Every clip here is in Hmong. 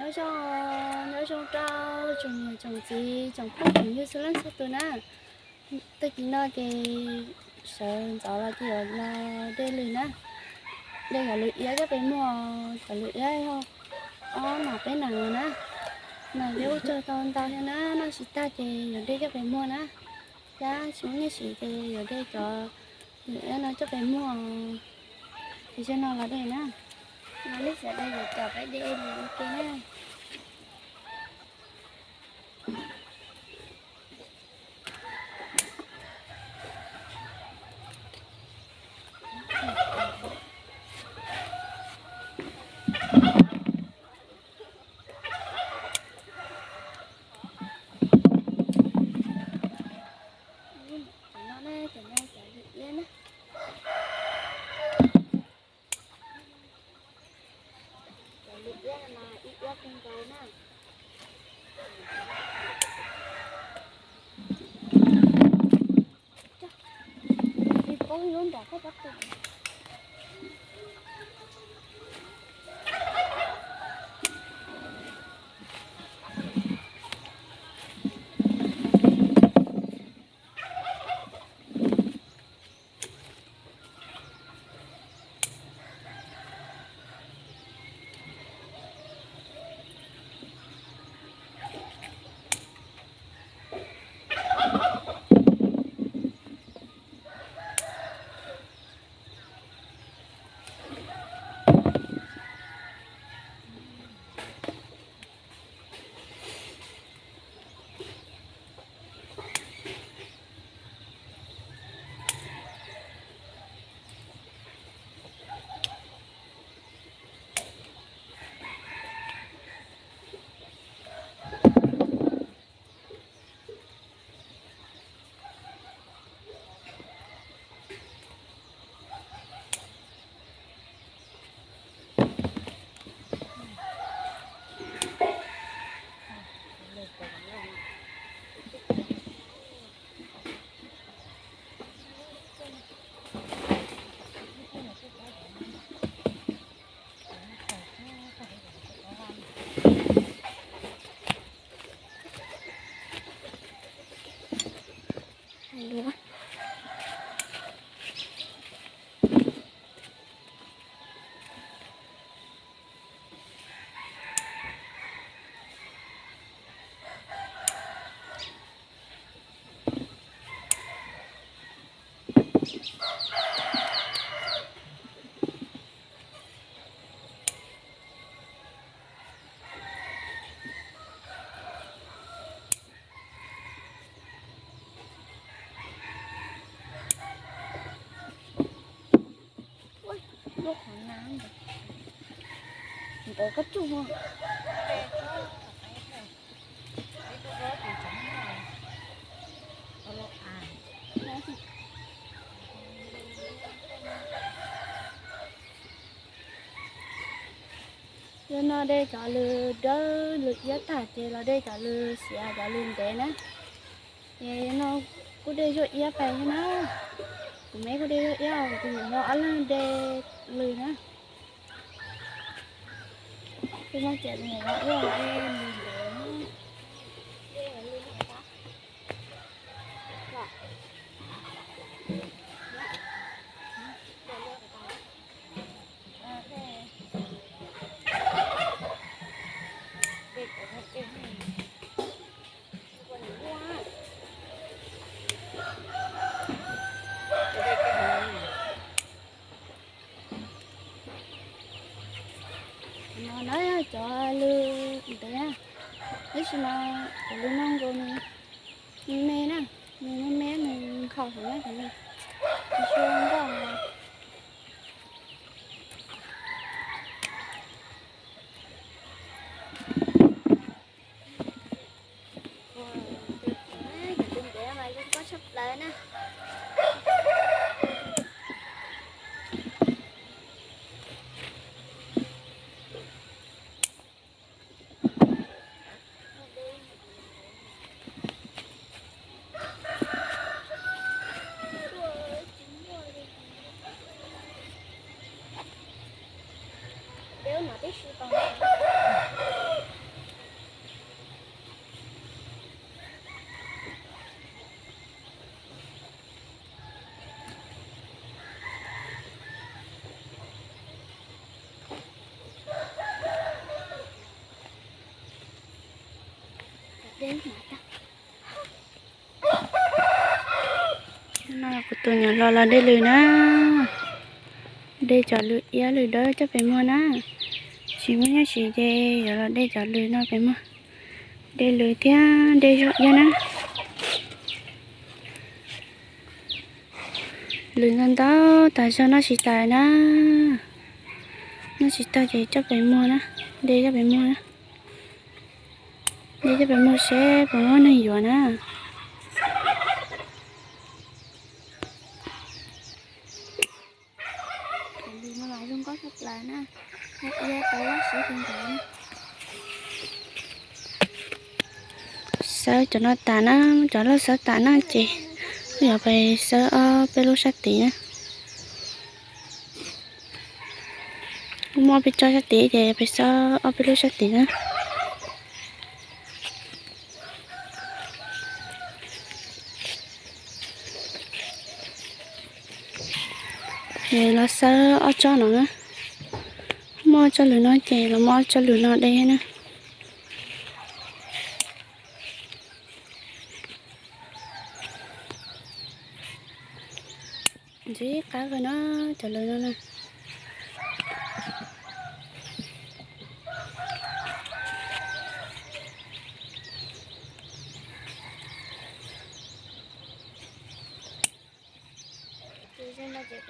Nyob zoo, nyob zoo rau tsoom niam tsoom txiv tsoom phooj tsoom ywg txhua leej txhua tus na. Tag kis no ces sawv ntxov los ces yuav los de lws na. De cov lws iab coj pem muag, cov lws iab yog ob nas peb nas na. Nas peb ua tsawg tau ntau thiab na, noj tsis tag ces yuav de coj pem muag na. Thiab tsis muaj nyiaj siv ces yuav de cov lws iab no coj pem muag. Ces zaum no los de na. No lub sawv daws yuav caum peb de lws ua ke na. Cov no na, cov no cov lws iab na. Cov lws iab no ib iab kawg nkaus na. Ib pob lub nram qab pob tw. Lub qhov na ntawd, ntawd koj tsuj. Yog no de cov lws dawb lws iab tag ces los de cov lws xiav cov lws ntev na. Ces no kuj de zuaj iab pais thiab na. Kuv me kuj de zuaj iab, kuv tus niam hluas ob leeg de lws na. Kuv muab cem tus niam hluas ua de lws ntev. No na cov lws ntev na, tab sis mas cov lws no nkaus nws me na, nws me me nws nkhaus heev na, cov no tsis tshua nkauj. Cov lws ntev mas zoo nkauj tshaj plaws na. No kuv tus nyuam hlob los de lws na. De cov lws iab lws dawb coj pem muag na. Tsis muaj nyiaj siv ces yuav los de cov lws no pem muag. De lws thiab de zaub iab na. Lws ntau ntau tas zog noj tsis tas na. Noj tsis tag ces coj pem muag na. De coj pem muag na. De coj pem muag seb puas muaj neeg yuav na. Cov lws no mas zoo nkauj tshaj plaws na, iab tau loj siab kawg nkaus. Xawb cov no tas na, cov loj xawb tas na ces wb yuav pais xawb ob peb lub sab tid na. Muaj ob peb tsob sab tid ces pais xawb ob peb lub sab tid na. Los xawb ob tsob no na. Muaj ob tsob lws no ces los muaj ob tsob lws no de na. Ntxim qab kawg no, cov lws no na. Cov lws ntawd ces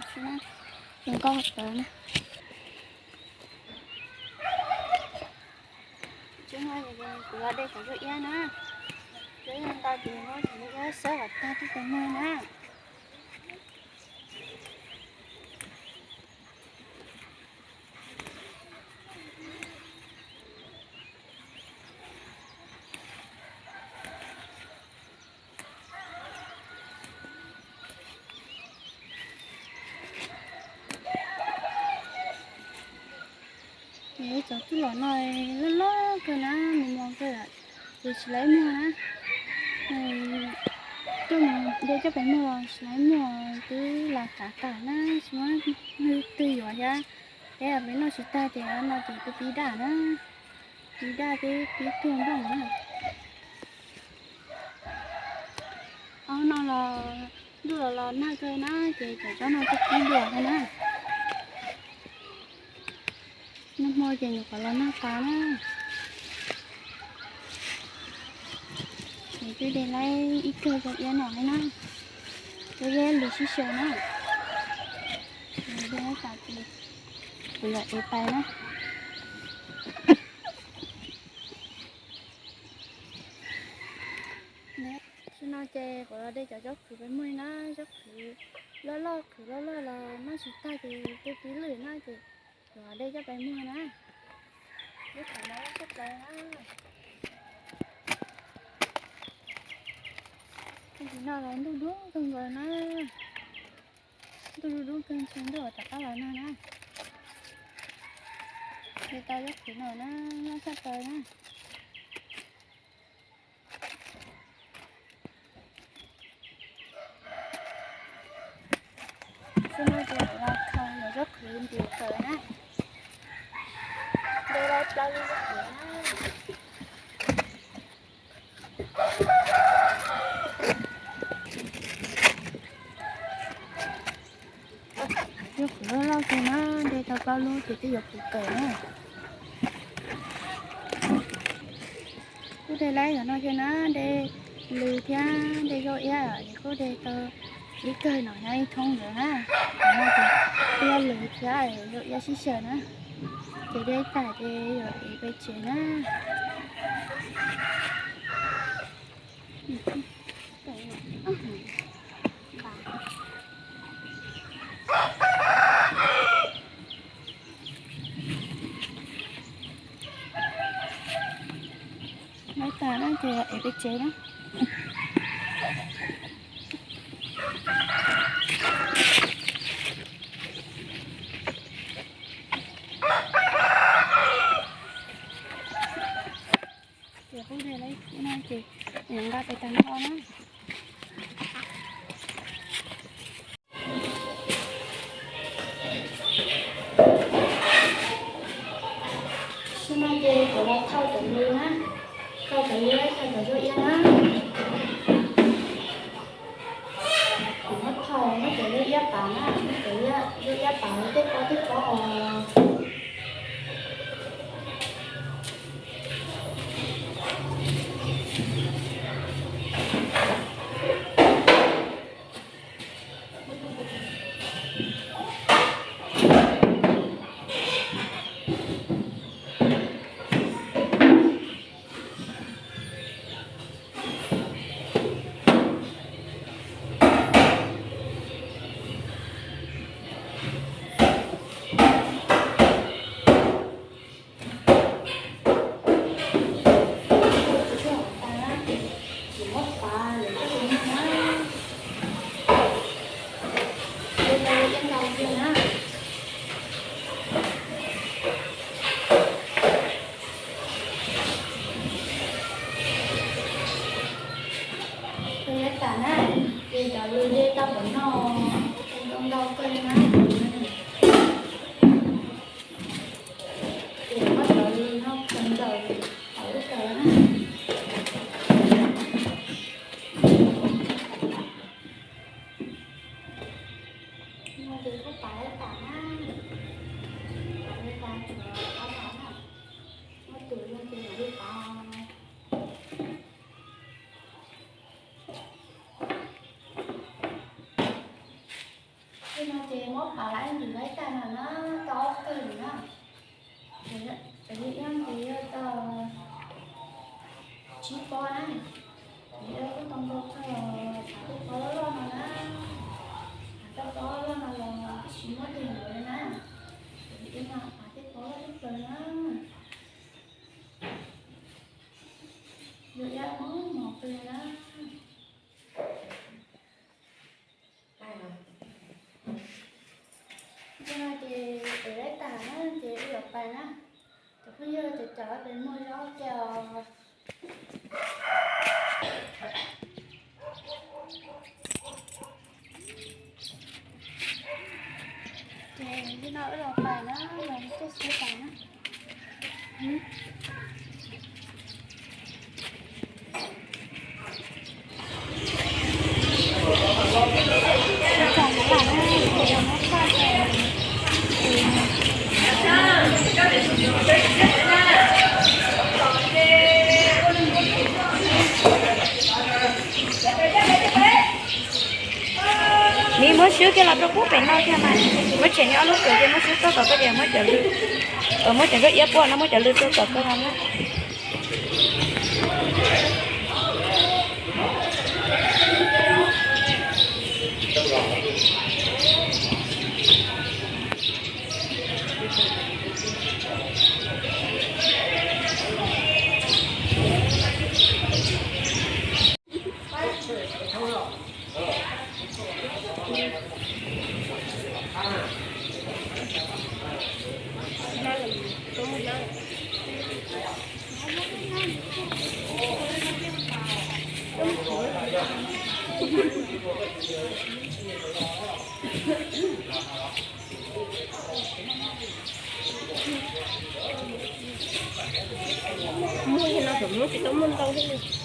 zoo nkauj tawv na. Tsis no kuv los de cov zaub iab na. Zaub iab ntau ces muab cov zaub iab xawb kom tag coj pem muag na. Cov tub los no loj loj kawg na, mus mos kawg, ces tsis laiv muag na. Coj mus de coj pem muag los tsis laiv muag, twb los kav tas na, tsis muaj leej twg yuav thiab. Peb peb noj tsis tag ces no ces peb pib daj na, pib daj peb pib tuag nplooj na. Ob no los ntuj los los nag kawg na ces cov tsob no twb pib luas kawg na. Nag hmo ces nyuam qhuav los nag tas na. Ces twb de laib ib kawg zaub iab no li na. Zaub iab lws sib xyaw na. De tas ces kuv yuav ev pais na. Tam sim no ces kuv los de cov zaub qhwv pais muag na, zaub qhwv loj loj qhwv loj loj los noj tsis tag ces twb pib lwm na ces kuv los de coj pais muag na. Zaub qhwv no loj tshaj plaws na. Tam sim no los ntuj dub kawg nkaus na. Ntuj dub dub kawg ntshe ntuj rov qab los nag na. De tau zaub qhwv no na, loj tshaj plaws na. Tam sim no ces kuv los khaws zaub qhwv ntim tawm na. De tau plaub lub zaub qhwv na. Zaub qhwv loj loj kawg na, de tau plaub lub ces twb yuav puv kawm na. Kuj de laib cov no xwb na, de lws thiab de zaub iab ces kuj de tau ib kawg no thiab ib thoob ntawd na. Cov no ces kuj yog lws thiab zaub iab sib xyaw na. Ces de tag ces yuav ev pem tsev na. Laib tas na ces ev pem tsev na. Ces kuj de laib no ces nqa pem tag nrho na. Pam na, yuav iab pam tej pob tej pob os. Ua li tas na, ces cov lws dej tau pov no, ntau ntau kawg li na. Ces muab cov lws no khaws ntawm hauv lub kawm na. No ces kuj pam li tas na, pam li tas tshuav ob pam na, muaj tus no ces mam li pam. Tej no ces muab pam laib ntws laib tag no na, tau ob kawg na. Cov lws iab ces yog tau tsib pob na. Cov lws iab kuj tau ntau kawg, pam tej pob loj loj no na. Pam tej pob loj loj no los tib si muab tig ntawd na. Cov lws iab no pam tej pob loj tshaj plaws na. Lws iab mos mos pes na. Ces no ces ev laib tas na ces wb yuav pais na. Cov phooj ywg, cov cov pes muag zaub kiag os. Ces li no wb los pais na, los caij tsheb pais na. Miv, muab swb kiag los rau pub pem no thiab mas. Muab tshem li ob lub kawm ces muab swb txoj kom koj tias muab cov lws, muab cov nkauj iab puag no muab cov lws rau kom koj no na. Muaj no, muaj tsis tau muaj ntau thiab li.